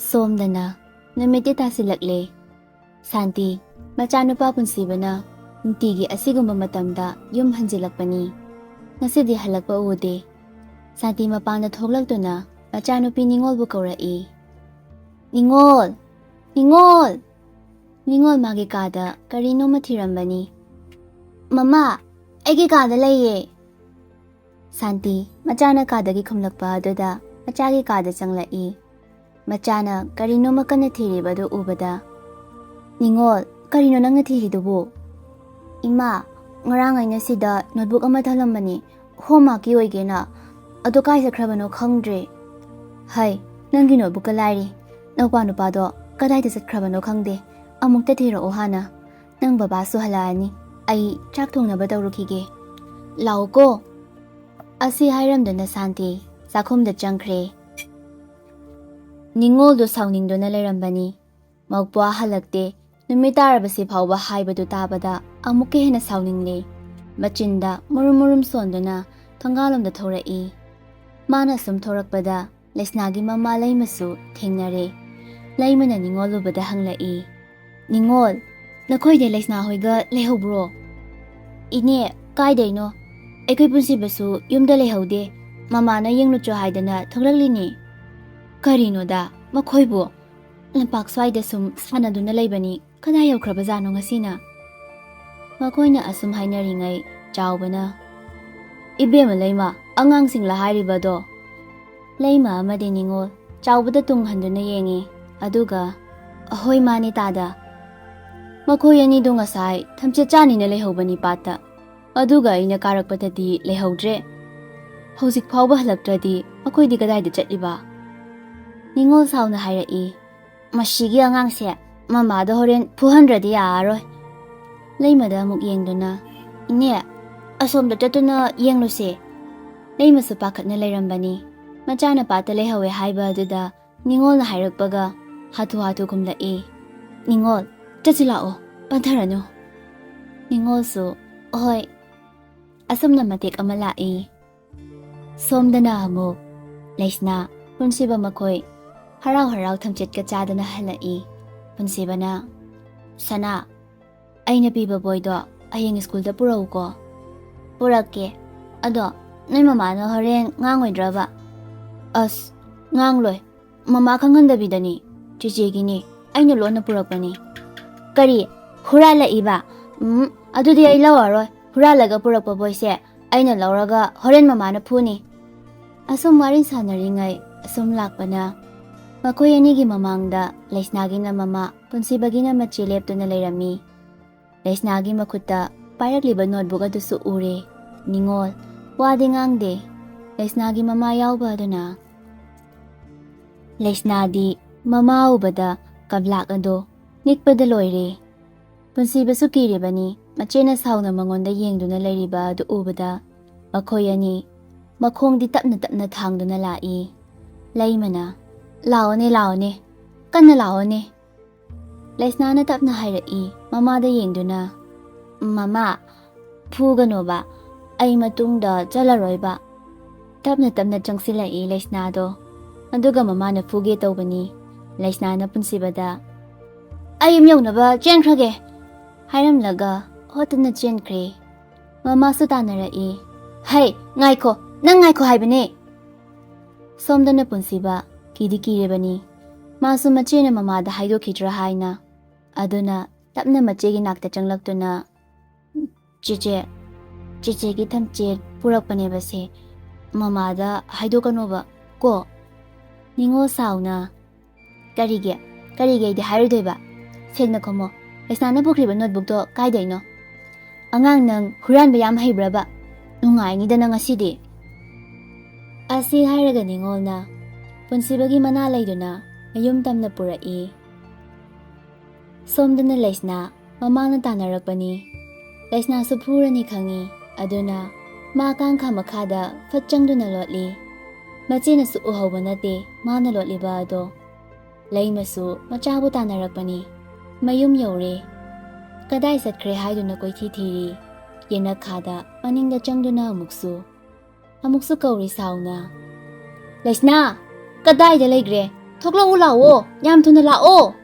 ꯁꯣꯝꯗꯅ ꯅꯨꯃꯤꯠꯇꯤ ꯇꯥꯁꯤꯜꯂꯛꯂꯦ꯫ ꯁꯥꯟꯇꯤ, ꯃꯆꯥꯅꯨꯄꯥ ꯄꯨꯟꯁꯤꯕꯅ ꯅꯨꯡꯇꯤꯒꯤ ꯑꯁꯤꯒꯨꯝꯕ ꯃꯇꯝꯗ ꯌꯨꯝ ꯍꯟꯖꯤꯜꯂꯛꯄꯅꯤ꯫ ꯉꯁꯤꯗꯤ ꯍꯜꯂꯛꯄ ꯎꯗꯦ꯫ ꯁꯥꯟꯇꯤ ꯃꯄꯥꯟꯗ ꯊꯣꯛꯂꯛꯇꯨꯅ ꯃꯆꯥꯅꯨꯄꯤ ꯅꯤꯉꯣꯜꯕꯨ ꯀꯧꯔꯛꯏ꯫ "ꯅꯤꯉꯣꯜ! ꯅꯤꯉꯣꯜ!" ꯅꯤꯉꯣꯜ ꯃꯥꯒꯤ ꯀꯥꯗ ꯀꯔꯤꯅꯣꯃ ꯊꯤꯔꯝꯕꯅꯤ꯫ "ꯃꯃꯥ, ꯑꯩꯒꯤ ꯀꯥꯗ ꯂꯩꯌꯦ!" ꯁꯥꯟꯇꯤ ꯃꯆꯥꯅ ꯀꯥꯗꯒꯤ ꯈꯨꯝꯂꯛꯄ ꯑꯗꯨꯗ ꯃꯆꯥꯒꯤ ꯀꯥꯗ ꯆꯪꯂꯛꯏ꯫ ꯃꯆꯥꯅ ꯀꯔꯤꯅꯣꯃ ꯀꯟꯅ ꯊꯤꯔꯤꯕ ꯑꯗꯨ ꯎꯕꯗ, "ꯅꯤꯉꯣꯜ, ꯀꯔꯤꯅꯣ ꯅꯪꯅ ꯊꯤꯔꯤꯗꯨꯕꯨ?" "ꯏꯃꯥ, ꯉꯔꯥꯡ ꯑꯩꯅ ꯁꯤꯗ ꯅꯣꯠꯕꯨꯛ ꯑꯃ ꯊꯝꯂꯝꯕꯅꯤ, ꯍꯣꯝꯋꯥꯔꯛꯀꯤ ꯑꯣꯏꯒꯦꯅ꯫ ꯑꯗꯣ ꯀꯥꯏ ꯆꯠꯈ꯭ꯔꯕꯅꯣ ꯈꯪꯗ꯭ꯔꯦ꯫" "ꯍꯩ, ꯅꯪꯒꯤ ꯅꯣꯠꯕꯨꯛꯀ ꯂꯥꯏꯔꯤ꯫ ꯅꯧꯄꯥ ꯅꯨꯄꯥꯗꯣ ꯀꯗꯥꯏꯗ ꯆꯠꯈ꯭ꯔꯕꯅꯣ ꯈꯪꯗꯦ꯫ ꯑꯃꯨꯛꯇ ꯊꯤꯔꯛꯑꯣ ꯍꯥꯟꯅ꯫ ꯅꯪ ꯕꯕꯥꯁꯨ ꯍꯜꯂꯛꯑꯅꯤ꯫ ꯑꯩ ꯆꯥꯛ ꯊꯣꯡꯅꯕ ꯇꯧꯔꯨꯈꯤꯒꯦ꯫ ꯂꯥꯛꯎꯀꯣ꯫" ꯑꯁꯤ ꯍꯥꯏꯔꯝꯗꯨꯅ ꯁꯥꯟꯇꯤ ꯆꯥꯛꯈꯨꯝꯗ ꯆꯪꯈ꯭ꯔꯦ꯫ ꯅꯤꯉꯣꯜꯗꯨ ꯁꯥꯎꯅꯤꯡꯗꯨꯅ ꯂꯩꯔꯝꯕꯅꯤ꯫ ꯃꯧꯄ꯭ꯋꯥ ꯍꯜꯂꯛꯇꯦ, ꯅꯨꯃꯤꯠ ꯇꯥꯔꯕꯁꯤ ꯐꯥꯎꯕ ꯍꯥꯏꯕꯗꯨ ꯇꯥꯕꯗ ꯑꯃꯨꯛꯀ ꯍꯦꯟꯅ ꯁꯥꯎꯅꯤꯡꯂꯦ꯫ ꯃꯆꯤꯟꯗ ꯃꯨꯔꯨꯝ ꯃꯨꯔꯨꯝ ꯁꯣꯟꯗꯨꯅ ꯊꯣꯡꯒꯥꯜꯂꯣꯝꯗ ꯊꯧꯔꯛꯏ꯫ ꯃꯥꯅ ꯁꯨꯝ ꯊꯧꯔꯛꯄꯗ ꯂꯩꯁꯅꯥꯒꯤ ꯃꯃꯥ ꯂꯩꯃꯁꯨ ꯊꯦꯡꯅꯔꯦ꯫ ꯂꯩꯃꯅ ꯅꯤꯉꯣꯜ ꯎꯕꯗ ꯍꯪꯂꯛꯏ, "ꯅꯤꯉꯣꯜ, ꯅꯈꯣꯏꯗꯤ ꯂꯩꯁꯅꯥ ꯍꯣꯏꯒ ꯂꯩꯍꯧꯕ꯭ꯔꯣ?" "ꯏꯅꯦ, ꯀꯥꯏꯗꯩꯅꯣ? ꯑꯩꯈꯣꯏ ꯄꯨꯟꯁꯤꯕꯁꯨ ꯌꯨꯝꯗ ꯂꯩꯍꯧꯗꯦ꯫ ꯃꯃꯥꯅ ꯌꯦꯡꯂꯨꯆꯣ ꯍꯥꯏꯗꯅ ꯊꯣꯛꯂꯛꯂꯤꯅꯦ꯫" "ꯀꯔꯤꯅꯣꯗ, ꯃꯈꯣꯏꯕꯨ? ꯂꯝꯄꯥꯛ ꯁ꯭ꯋꯥꯏꯗ ꯁꯨꯝ ꯁꯥꯟꯅꯗꯨꯅ ꯂꯩꯕꯅꯤ꯫ ꯀꯗꯥꯏ ꯌꯧꯈ꯭ꯔꯕꯖꯥꯠꯅꯣ ꯉꯁꯤꯅ?" ꯃꯈꯣꯏꯅ ꯑꯁꯨꯝ ꯍꯥꯏꯅꯔꯤꯉꯩ ꯆꯥꯎꯕꯅ, "ꯏꯕꯦꯝꯃ ꯂꯩꯃ, ꯑꯉꯥꯡꯁꯤꯡꯂ ꯍꯥꯏꯔꯤꯕꯗꯣ?" ꯂꯩꯃ ꯑꯃꯗꯤ ꯅꯤꯉꯣꯜ ꯆꯥꯎꯕꯗ ꯇꯨꯡ ꯍꯟꯗꯨꯅ ꯌꯦꯡꯉꯤ꯫ ꯑꯗꯨꯒ, "ꯑꯍꯣꯏ, ꯃꯥꯅꯤ ꯇꯥꯗ꯫ ꯃꯈꯣꯏ ꯑꯅꯤꯗꯨ ꯉꯁꯥꯏ ꯊꯝꯆꯦꯠ ꯆꯥꯅꯤꯅ ꯂꯩꯍꯧꯕꯅꯤ ꯄꯥꯠꯇ꯫ ꯑꯗꯨꯒ ꯑꯩꯅ ꯀꯥꯔꯛꯄꯗꯗꯤ ꯂꯩꯍꯧꯗ꯭ꯔꯦ꯫ ꯍꯧꯖꯤꯛ ꯐꯥꯎꯕ ꯍꯜꯂꯛꯇ꯭ꯔꯗꯤ ꯃꯈꯣꯏꯗꯤ ꯀꯗꯥꯏꯗ ꯆꯠꯂꯤꯕ?" ꯅꯤꯉꯣꯜ ꯁꯥꯎꯅ ꯍꯥꯏꯔꯛꯏ, "ꯃꯁꯤꯒꯤ ꯑꯉꯥꯡꯁꯦ ꯃꯃꯥꯗ ꯍꯣꯔꯦꯟ ꯐꯨꯍꯟꯗ꯭ꯔꯗꯤ ꯌꯥꯔꯔꯣꯏ꯫" ꯂꯩꯃꯗ ꯑꯃꯨꯛ ꯌꯦꯡꯗꯨꯅ, "ꯏꯅꯦ, ꯑꯁꯣꯝꯗ ꯆꯠꯇꯨꯅ ꯌꯦꯡꯂꯨꯁꯦ꯫" ꯂꯩꯃꯁꯨ ꯄꯥꯈꯠꯅ ꯂꯩꯔꯝꯕꯅꯤ꯫ ꯃꯆꯥꯅ ꯄꯥꯠꯇ ꯂꯩꯍꯧꯋꯦ ꯍꯥꯏꯕ ꯑꯗꯨꯗ ꯅꯤꯉꯣꯜꯅ ꯍꯥꯏꯔꯛꯄꯒ ꯍꯥꯊꯨ ꯍꯥꯊꯨ ꯈꯨꯝꯂꯛꯏ꯫ "ꯅꯤꯉꯣꯜ, ꯆꯠꯁꯤ ꯂꯥꯛꯑꯣ, ꯄꯟꯊꯔꯅꯨ꯫" ꯅꯤꯉꯣꯜꯁꯨ, "ꯍꯣꯏ꯫" ꯑꯁꯨꯝꯅ ꯃꯇꯦꯛ ꯑꯃ ꯂꯥꯛꯏ꯫ ꯁꯣꯝꯗꯅ ꯑꯃꯨꯛ ꯂꯩꯁꯅꯥ, ꯄꯨꯟꯁꯤꯕ ꯃꯈꯣꯏ ꯍꯔꯥꯎ ꯍꯔꯥꯎ ꯊꯝꯆꯦꯠꯀ ꯆꯥꯗꯨꯅ ꯍꯜꯂꯛꯏ꯫ ꯄꯨꯟꯁꯤꯕꯅ, "ꯁꯅꯥ, ꯑꯩꯅ ꯄꯤꯕ ꯕꯣꯏꯗꯣ ꯍꯌꯦꯡ ꯁ꯭ꯀꯨꯜꯗ ꯄꯨꯔꯛꯎꯀꯣ꯫" "ꯄꯨꯔꯛꯀꯦ꯫ ꯑꯗꯣ ꯅꯣꯏ ꯃꯃꯥꯅ ꯍꯣꯔꯦꯟ ꯉꯥꯡꯉꯣꯏꯗ꯭ꯔꯕ?" "ꯑꯁ, ꯉꯥꯡꯂꯣꯏ꯫ ꯃꯃꯥ ꯈꯪꯍꯟꯗꯕꯤꯗꯅꯤ꯫ ꯆꯤꯆꯦꯒꯤꯅꯤ꯫ ꯑꯩꯅ ꯂꯣꯟꯅ ꯄꯨꯔꯛꯄꯅꯤ꯫" "ꯀꯔꯤ? ꯍꯨꯔꯥꯜꯂꯛꯏꯕ? ꯎꯝ, ꯑꯗꯨꯗꯤ ꯑꯩ ꯂꯧꯔꯔꯣꯏ꯫ ꯍꯨꯔꯥꯜꯂꯒ ꯄꯨꯔꯛꯄ ꯕꯣꯏꯁꯦ ꯑꯩꯅ ꯂꯧꯔꯒ ꯍꯣꯔꯦꯟ ꯃꯃꯥꯅ ꯐꯨꯅꯤ꯫" ꯑꯁꯨꯝ ꯋꯥꯔꯤ ꯁꯥꯟꯅꯔꯤꯉꯩ ꯑꯁꯨꯝ ꯂꯥꯛꯄꯅ ꯃꯈꯣꯏ ꯑꯅꯤꯒꯤ ꯃꯃꯥꯡꯗ ꯂꯩꯁꯅꯥꯒꯤꯅ ꯃꯃꯥ, ꯄꯨꯟꯁꯤꯕꯒꯤꯅ ꯃꯆꯦ ꯂꯦꯞꯇꯨꯅ ꯂꯩꯔꯝꯃꯤ꯫ ꯂꯩꯁꯅꯥꯒꯤ ꯃꯈꯨꯠꯇ ꯄꯥꯏꯔꯛꯂꯤꯕ ꯅꯣꯠꯕꯨꯛ ꯑꯗꯨꯁꯨ ꯎꯔꯦ꯫ ꯅꯤꯉꯣꯜ ꯋꯥꯗꯤ ꯉꯥꯡꯗꯦ꯫ ꯂꯩꯁꯅꯥꯒꯤ ꯃꯃꯥ ꯌꯥꯎꯕ ꯑꯗꯨꯅ꯫ ꯂꯩꯁꯅꯥꯗꯤ ꯃꯃꯥ ꯎꯕꯗ ꯀꯕ꯭ꯂꯥꯛ ꯑꯗꯣ ꯅꯤꯛꯄꯗ ꯂꯣꯏꯔꯦ꯫ ꯄꯨꯟꯁꯤꯕꯁꯨ ꯀꯤꯔꯤꯕꯅꯤ, ꯃꯆꯦꯅ ꯁꯥꯎꯅ ꯃꯉꯣꯟꯗ ꯌꯦꯡꯗꯨꯅ ꯂꯩꯔꯤꯕ ꯑꯗꯨ ꯎꯕꯗ꯫ ꯃꯈꯣꯏ ꯑꯅꯤ ꯃꯈꯣꯡꯗꯤ ꯇꯞꯅ ꯇꯞꯅ ꯊꯥꯡꯗꯨꯅ ꯂꯥꯛꯏ꯫ ꯂꯩꯃꯅ, "ꯂꯥꯛꯑꯣꯅꯦ, ꯂꯥꯛꯑꯣꯅꯦ, ꯀꯟꯅ ꯂꯥꯛꯑꯣꯅꯦ꯫" ꯂꯩꯁꯅꯥꯅ ꯇꯞꯅ ꯍꯥꯏꯔꯛꯏ, ꯃꯃꯥꯗ ꯌꯦꯡꯗꯨꯅ, "ꯃꯃꯥ, ꯐꯨꯒꯅꯣꯕ, ꯑꯩ ꯃꯇꯨꯡꯗ ꯆꯠꯂꯔꯣꯏꯕ꯫" ꯇꯞꯅ ꯇꯞꯅ ꯆꯪꯁꯤꯜꯂꯛꯏ ꯂꯩꯁꯅꯥꯗꯣ꯫ ꯑꯗꯨꯒ ꯃꯃꯥꯅ ꯐꯨꯒꯦ ꯇꯧꯕꯅꯤ꯫ ꯂꯩꯁꯅꯥꯅ ꯄꯨꯟꯁꯤꯕꯗ, "ꯑꯩ ꯌꯨꯝ ꯌꯧꯅꯕ ꯆꯦꯟꯈ꯭ꯔꯒꯦ," ꯍꯥꯏꯔꯝꯂꯒ ꯍꯣꯠꯇꯅ ꯆꯦꯟꯈ꯭ꯔꯦ꯫ ꯃꯃꯥꯁꯨ ꯇꯥꯟꯅꯔꯛꯏ, "ꯍꯩ, ꯉꯥꯏꯈꯣ, ꯅꯪ ꯉꯥꯏꯈꯣ ꯍꯥꯏꯕꯅꯦ!" ꯁꯣꯝꯗꯅ ꯄꯨꯟꯁꯤꯕ ꯀꯤꯗꯤ ꯀꯤꯔꯤꯕꯅꯤ꯫ ꯃꯥꯁꯨ ꯃꯆꯦꯅ ꯃꯃꯥꯗ ꯍꯥꯏꯗꯣꯛꯈꯤꯗ꯭ꯔꯥ ꯍꯥꯏꯅ꯫ ꯑꯗꯨꯅ ꯇꯞꯅ ꯃꯆꯦꯒꯤ ꯅꯥꯛꯇ ꯆꯪꯂꯛꯇꯨꯅ, "ꯆꯦꯆꯦ, ꯆꯦꯆꯦꯒꯤ ꯊꯝꯆꯦꯠ ꯄꯨꯔꯛꯄꯅꯦꯕ ꯁꯦ꯫ ꯃꯃꯥꯗ ꯍꯥꯏꯗꯣꯛꯀꯅꯣꯕ ꯀꯣ꯫" ꯅꯤꯉꯣꯜ ꯁꯥꯎꯅ, "ꯀꯔꯤꯒꯤ? ꯀꯔꯤꯒꯤ ꯑꯩꯗꯤ ꯍꯥꯏꯔꯣꯏꯗꯣꯏꯕ? ꯁꯦꯡꯅ ꯈꯨꯝꯃꯣ꯫ ꯂꯩꯁꯅꯥꯅ ꯄꯨꯈ꯭ꯔꯤꯕ ꯅꯣꯠꯕꯨꯛꯇꯣ ꯀꯥꯏꯗꯩꯅꯣ? ꯑꯉꯥꯡ ꯅꯪ ꯍꯨꯔꯥꯟꯕ ꯌꯥꯝ ꯍꯩꯕ꯭ꯔꯕ? ꯅꯨꯡꯉꯥꯏꯅꯤꯗ ꯅꯪ ꯉꯁꯤꯗꯤ꯫" ꯑꯁꯤ ꯍꯥꯏꯔꯒ ꯅꯤꯉꯣꯜꯅ ꯄꯨꯟꯁꯤꯕꯒꯤ ꯃꯅꯥ ꯂꯩꯗꯨꯅ ꯃꯌꯨꯝ ꯇꯝꯅ ꯄꯨꯔꯛꯏ꯫ ꯁꯣꯝꯗꯅ ꯂꯩꯁꯅꯥ ꯃꯃꯥꯅ ꯇꯥꯟꯅꯔꯛꯄꯅꯤ꯫ ꯂꯩꯁꯅꯥꯁꯨ ꯐꯨꯔꯅꯤ ꯈꯪꯉꯤ, ꯑꯗꯨꯅ ꯃꯥ ꯀꯥꯡꯈꯥ ꯃꯈꯥꯗ ꯐꯠ ꯆꯪꯗꯨꯅ ꯂꯣꯠꯂꯤ꯫ ꯃꯆꯦꯅꯁꯨ ꯎꯍꯧꯕ ꯅꯠꯇꯦ ꯃꯥꯅ ꯂꯣꯠꯂꯤꯕ ꯑꯗꯣ꯫ ꯂꯩꯃꯁꯨ ꯃꯆꯥꯕꯨ ꯇꯥꯟꯅꯔꯛꯄꯅꯤ꯫ ꯃꯌꯨꯝ ꯌꯧꯔꯦ꯫ ꯀꯗꯥꯏ ꯆꯠꯈ꯭ꯔꯦ ꯍꯥꯏꯗꯨꯅ ꯀꯣꯏꯊꯤ ꯊꯤꯔꯤ꯫ ꯌꯦꯅꯈꯥꯗ ꯃꯅꯤꯡꯗ ꯆꯪꯗꯨꯅ ꯑꯃꯨꯛꯁꯨ ꯑꯃꯨꯛꯁꯨ ꯀꯧꯔꯤ ꯁꯥꯎꯅ, "ꯂꯩꯁꯅꯥ, ꯀꯗꯥꯏꯗ ꯂꯩꯈ꯭ꯔꯦ? ꯊꯣꯛꯂꯛꯎ ꯂꯥꯛꯑꯣ, ꯌꯥꯝ ꯊꯨꯅ ꯂꯥꯛꯑꯣ!"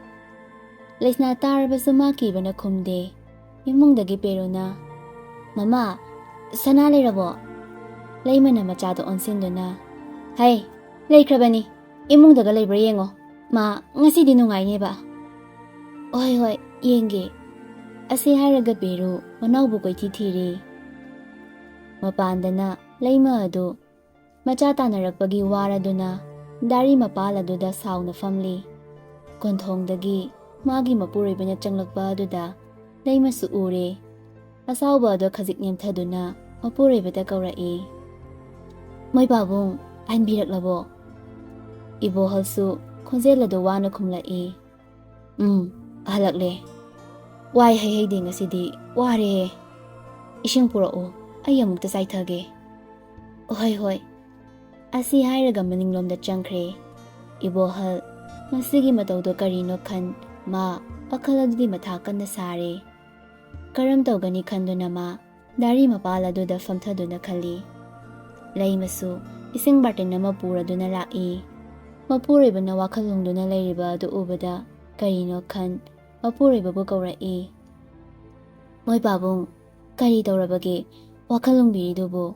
ꯂꯩꯁꯅꯥ ꯇꯥꯔꯕꯁꯨ ꯃꯥ ꯀꯤꯕꯅ ꯈꯨꯝꯗꯦ꯫ ꯏꯃꯨꯡꯗꯒꯤ ꯄꯦꯔꯨꯅ, "ꯃꯃꯥ, ꯁꯅꯥ ꯂꯩꯔꯕꯣ?" ꯂꯩꯃꯅ ꯃꯆꯥꯗ ꯑꯣꯟꯁꯤꯟꯗꯨꯅ, "ꯍꯩ, ꯂꯩꯈ꯭ꯔꯕꯅꯤ꯫ ꯏꯃꯨꯡꯗꯒ ꯂꯩꯕ꯭ꯔꯥ ꯌꯦꯡꯉꯣ꯫ ꯃꯥ ꯉꯁꯤꯗꯤ ꯅꯨꯡꯉꯥꯏꯅꯦꯕ꯫" "ꯍꯣꯏ, ꯍꯣꯏ, ꯌꯦꯡꯒꯦ꯫" ꯑꯁꯤ ꯍꯥꯏꯔꯒ ꯄꯦꯔꯨ ꯃꯅꯥꯎꯕꯨ ꯀꯣꯏꯊꯤ ꯊꯤꯔꯤ꯫ ꯃꯄꯥꯟꯗꯅ ꯂꯩꯃ ꯑꯗꯨ ꯃꯆꯥ ꯇꯥꯟꯅꯔꯛꯄꯒꯤ ꯋꯥꯔꯗꯨꯅ ꯗꯥꯔꯤ ꯃꯄꯥꯜ ꯑꯗꯨꯗ ꯁꯥꯎꯅ ꯐꯝꯂꯤ꯫ ꯀꯣꯟꯊꯣꯡꯗꯒꯤ ꯃꯥꯒꯤ ꯃꯄꯨꯔꯣꯏꯕꯅ ꯆꯪꯂꯛꯄ ꯑꯗꯨꯗ ꯂꯩꯃꯁꯨ ꯎꯔꯦ꯫ ꯑꯁꯥꯎꯕ ꯑꯗꯣ ꯈꯖꯤꯛ ꯅꯦꯝꯊꯗꯨꯅ ꯃꯄꯨꯔꯣꯏꯕꯗ ꯀꯧꯔꯛꯏ, "ꯃꯣꯏ ꯄꯥꯕꯨꯡ, ꯍꯟꯕꯤꯔꯛꯂꯕꯣ?" ꯏꯕꯣꯍꯜꯁꯨ ꯈꯣꯟꯖꯦꯜ ꯑꯗꯨ ꯋꯥꯅ ꯈꯨꯝꯂꯛꯏ, "ꯎꯝ, ꯍꯜꯂꯛꯂꯦ꯫ ꯋꯥꯏ ꯍꯩꯍꯩꯗꯦ ꯉꯁꯤꯗꯤ, ꯋꯥꯔꯦ꯫ ꯏꯁꯤꯡ ꯄꯨꯔꯛꯎ, ꯑꯩ ꯑꯃꯨꯛꯇ ꯆꯥꯏꯊꯒꯦ꯫" "ꯍꯣꯏ, ꯍꯣꯏ꯫" ꯑꯁꯤ ꯍꯥꯏꯔꯒ ꯃꯅꯤꯡꯂꯣꯝꯗ ꯆꯪꯈ꯭ꯔꯦ꯫ ꯏꯕꯣꯍꯜ ꯃꯁꯤꯒꯤ ꯃꯇꯧꯗꯣ ꯀꯔꯤꯅꯣ ꯈꯟ ꯃꯥ ꯋꯥꯈꯜ ꯑꯗꯨꯗꯤ ꯃꯊꯥ ꯀꯟꯅ ꯁꯥꯔꯦ꯫ ꯀꯔꯝ ꯇꯧꯒꯅꯤ ꯈꯟꯗꯨꯅ ꯃꯥ ꯗꯥꯔꯤ ꯃꯄꯥꯜ ꯑꯗꯨꯗ ꯐꯝꯊꯗꯨꯅ ꯈꯜꯂꯤ꯫ ꯂꯩꯃꯁꯨ ꯏꯁꯤꯡ ꯕꯥꯔꯇꯤꯟ ꯑꯃ ꯄꯨꯔꯗꯨꯅ ꯂꯥꯛꯏ꯫ ꯃꯄꯨꯔꯣꯏꯕꯅ ꯋꯥꯈꯜ ꯂꯨꯡꯗꯨꯅ ꯂꯩꯔꯤꯕ ꯑꯗꯨ ꯎꯕꯗ ꯀꯔꯤꯅꯣ ꯈꯟ ꯃꯄꯨꯔꯣꯏꯕꯕꯨ ꯀꯧꯔꯛꯏ, "ꯃꯣꯏ ꯄꯥꯕꯨꯡ, ꯀꯔꯤ ꯇꯧꯔꯕꯒꯦ? ꯋꯥꯈꯜ ꯂꯨꯡꯕꯤꯔꯤꯗꯨꯕꯨ?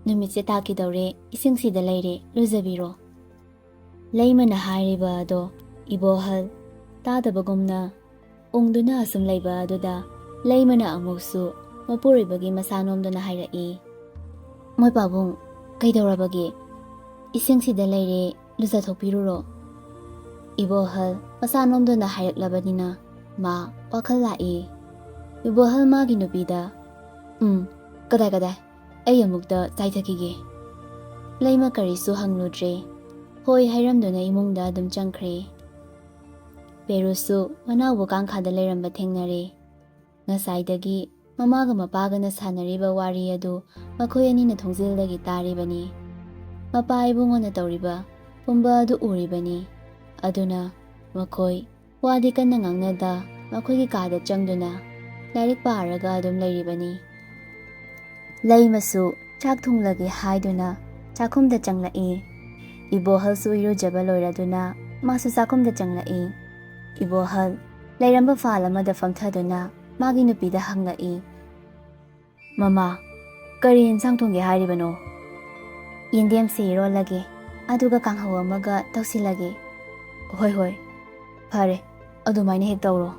ꯅꯨꯃꯤꯠꯁꯦ ꯇꯥꯈꯤꯗꯧꯔꯦ, ꯏꯁꯤꯡꯁꯤꯗ ꯂꯩꯔꯦ, ꯂꯨꯖꯕꯤꯔꯣ꯫" ꯂꯩꯃꯅ ꯍꯥꯏꯔꯤꯕ ꯑꯗꯣ ꯏꯕꯣꯍꯜ ꯇꯥꯗꯕꯒꯨꯝꯅ ꯎꯪꯗꯨꯅ ꯑꯁꯨꯝ ꯂꯩꯕ ꯑꯗꯨꯗ ꯂꯩꯃꯅ ꯑꯃꯨꯛꯁꯨ ꯃꯄꯨꯔꯣꯏꯕꯒꯤ ꯃꯁꯥ ꯅꯣꯝꯗꯨꯅ ꯍꯥꯏꯔꯛꯏ, "ꯃꯣꯏ ꯄꯥꯕꯨꯡ, ꯀꯩꯗꯧꯔꯕꯒꯦ? ꯏꯁꯤꯡꯁꯤꯗ ꯂꯩꯔꯦ, ꯂꯨꯖꯊꯣꯛꯄꯤꯔꯨꯔꯣ꯫" ꯏꯕꯣꯍꯜ ꯃꯁꯥ ꯅꯣꯝꯗꯨꯅ ꯍꯥꯏꯔꯛꯂꯕꯅꯤꯅ ꯃꯥ ꯋꯥꯈꯜ ꯂꯥꯛꯏ꯫ ꯏꯕꯣꯍꯜ ꯃꯥꯒꯤ ꯅꯨꯄꯤꯗ, "ꯎꯝ, ꯀꯗꯥꯏ ꯀꯗꯥꯏ? ꯑꯩ ꯑꯃꯨꯛꯇ ꯆꯥꯏꯊꯈꯤꯒꯦ꯫" ꯂꯩꯃ ꯀꯔꯤꯁꯨ ꯍꯪꯂꯨꯗ꯭ꯔꯦ꯫ ꯍꯣꯏ ꯍꯥꯏꯔꯝꯗꯨꯅ ꯏꯃꯨꯡꯗ ꯑꯗꯨꯝ ꯆꯪꯈ꯭ꯔꯦ꯫ ꯄꯦꯔꯨꯁꯨ ꯃꯅꯥꯎꯕꯨ ꯀꯥꯡꯈꯥꯗ ꯂꯩꯔꯝꯕ ꯊꯦꯡꯅꯔꯦ꯫ ꯉꯁꯥꯏꯗꯒꯤ ꯃꯃꯥꯒ ꯃꯄꯥꯒꯅ ꯁꯥꯟꯅꯔꯤꯕ ꯋꯥꯔꯤ ꯑꯗꯨ ꯃꯈꯣꯏ ꯑꯅꯤꯅ ꯊꯣꯡꯖꯤꯜꯗꯒꯤ ꯇꯥꯔꯤꯕꯅꯤ꯫ ꯃꯄꯥ ꯏꯕꯨꯡꯉꯣꯅ ꯇꯧꯔꯤꯕ ꯄꯨꯝꯕ ꯑꯗꯨ ꯎꯔꯤꯕꯅꯤ꯫ ꯑꯗꯨꯅ ꯃꯈꯣꯏ ꯋꯥꯗꯤ ꯀꯟꯅ ꯉꯥꯡꯅꯗ ꯃꯈꯣꯏꯒꯤ ꯀꯥꯗ ꯆꯪꯗꯨꯅ ꯂꯥꯏꯔꯤꯛ ꯄꯥꯔꯒ ꯑꯗꯨꯝ ꯂꯩꯔꯤꯕꯅꯤ꯫ ꯂꯩꯃꯁꯨ ꯆꯥꯛ ꯊꯣꯡꯂꯒꯦ ꯍꯥꯏꯗꯨꯅ ꯆꯥꯛꯈꯨꯝꯗ ꯆꯪꯂꯛꯏ꯫ ꯏꯕꯣꯍꯜꯁꯨ ꯏꯔꯨꯖꯕ ꯂꯣꯏꯔꯗꯨꯅ ꯃꯥꯁꯨ ꯆꯥꯛꯈꯨꯝꯗ ꯆꯪꯂꯛꯏ꯫ ꯏꯕꯣꯍꯜ ꯂꯩꯔꯝꯕ ꯐꯥꯜ ꯑꯃꯗ ꯐꯝꯊꯗꯨꯅ ꯃꯥꯒꯤ ꯅꯨꯄꯤꯗ ꯍꯪꯂꯛꯏ, "ꯃꯃꯥ, ꯀꯔꯤ ꯏꯟꯁꯥꯡ ꯊꯣꯡꯒꯦ ꯍꯥꯏꯔꯤꯕꯅꯣ?" "ꯌꯦꯟꯗꯦꯝꯁꯤ ꯏꯔꯣꯜꯂꯒꯦ, ꯑꯗꯨꯒ ꯀꯥꯡꯍꯧ ꯑꯃꯒ ꯇꯧꯁꯤꯜꯂꯒꯦ꯫" "ꯍꯣꯏ, ꯍꯣꯏ, ꯐꯔꯦ, ꯑꯗꯨꯃꯥꯏꯅ ꯍꯦꯛ ꯇꯧꯔꯣ꯫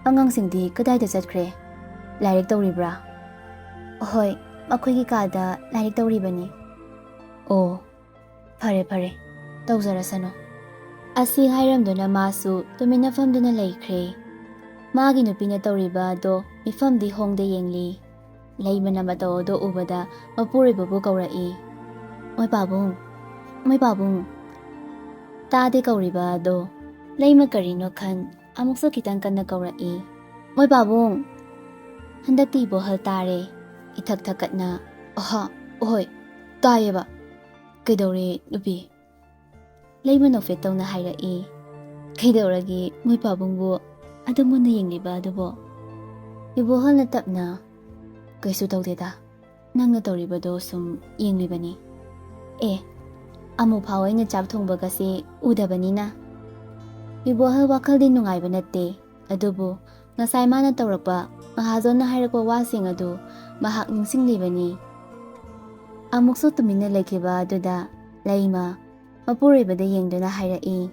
ꯑꯉꯥꯡꯁꯤꯡꯗꯤ ꯀꯗꯥꯏꯗ ꯆꯠꯈ꯭ꯔꯦ? ꯂꯥꯏꯔꯤꯛ ꯇꯧꯔꯤꯕ꯭ꯔꯥ?" "ꯍꯣꯏ, ꯃꯈꯣꯏꯒꯤ ꯀꯥꯗ ꯂꯥꯏꯔꯤꯛ ꯇꯧꯔꯤꯕꯅꯤ꯫" "ꯑꯣ, ꯐꯔꯦ, ꯐꯔꯦ, ꯇꯧꯖꯔꯁꯅꯨ꯫" ꯑꯁꯤ ꯍꯥꯏꯔꯝꯗꯨꯅ ꯃꯥꯁꯨ ꯇꯨꯃꯤꯟꯅ ꯐꯝꯗꯨꯅ ꯂꯩꯈ꯭ꯔꯦ꯫ ꯃꯥꯒꯤ ꯅꯨꯄꯤꯅ ꯇꯧꯔꯤꯕ ꯑꯗꯣ ꯃꯤꯐꯝꯗꯤ ꯍꯣꯡꯗ ꯌꯦꯡꯂꯤ꯫ ꯂꯩꯃꯅ ꯃꯇꯧ ꯑꯗꯣ ꯎꯕꯗ ꯃꯄꯨꯔꯣꯏꯕꯕꯨ ꯀꯧꯔꯛꯏ, "ꯃꯣꯏ ꯄꯥꯕꯨꯡ, ꯃꯣꯏ ꯄꯥꯕꯨꯡ!" ꯇꯥꯗꯦ ꯀꯧꯔꯤꯕ ꯑꯗꯣ꯫ ꯂꯩꯃ ꯀꯔꯤꯅꯣ ꯈꯟ ꯑꯃꯨꯛꯁꯨ ꯈꯤꯇꯪ ꯀꯟꯅ ꯀꯧꯔꯛꯏ, "ꯃꯣꯏ ꯄꯥꯕꯨꯡ!" ꯍꯟꯗꯛꯇꯤ ꯏꯕꯣꯍꯜ ꯇꯥꯔꯦ꯫ ꯏꯊꯛ ꯊꯛꯀꯠꯅ, "ꯑꯍ, ꯑꯍꯣꯏ, ꯇꯥꯏꯌꯦꯕ꯫ ꯀꯩꯗꯧꯔꯦ, ꯅꯨꯄꯤ?" ꯂꯩꯃ ꯅꯣꯛꯐꯦꯠ ꯇꯧꯅ ꯍꯥꯏꯔꯛꯏ, "ꯀꯩꯗꯧꯔꯒꯦ, ꯃꯣꯏ ꯄꯥꯕꯨꯡꯕꯨ ꯑꯗꯨ ꯃꯨꯟꯅ ꯌꯦꯡꯂꯤꯕ ꯑꯗꯨꯕꯣ?" ꯏꯕꯣꯍꯜꯅ ꯇꯞꯅ, "ꯀꯩꯁꯨ ꯇꯧꯗꯦꯗ, ꯅꯪꯅ ꯇꯧꯔꯤꯕꯗꯣ ꯁꯨꯝ ꯌꯦꯡꯂꯤꯕꯅꯤ꯫ ꯑꯦ, ꯑꯃꯨꯛ ꯐꯥꯎ ꯑꯩꯅ ꯆꯥꯛ ꯊꯣꯡꯕꯒꯁꯦ ꯎꯗꯕꯅꯤꯅ꯫" ꯏꯕꯣꯍꯜ ꯋꯥꯈꯜꯗꯤ ꯅꯨꯡꯉꯥꯏꯕ ꯅꯠꯇꯦ, ꯑꯗꯨꯕꯨ ꯉꯁꯥꯏ ꯃꯥꯅ ꯇꯧꯔꯛꯄ, ꯃꯍꯥꯖꯣꯟꯅ ꯍꯥꯏꯔꯛꯄ ꯋꯥꯁꯤꯡ ꯑꯗꯨ ꯃꯍꯥꯛ ꯅꯤꯡꯁꯤꯡꯂꯤꯕꯅꯤ꯫ ꯑꯃꯨꯛꯁꯨ ꯇꯨꯃꯤꯟꯅ ꯂꯩꯈꯤꯕ ꯑꯗꯨꯗ ꯂꯩꯃ ꯃꯄꯨꯔꯣꯏꯕꯗ ꯌꯦꯡꯗꯨꯅ ꯍꯥꯏꯔꯛꯏ,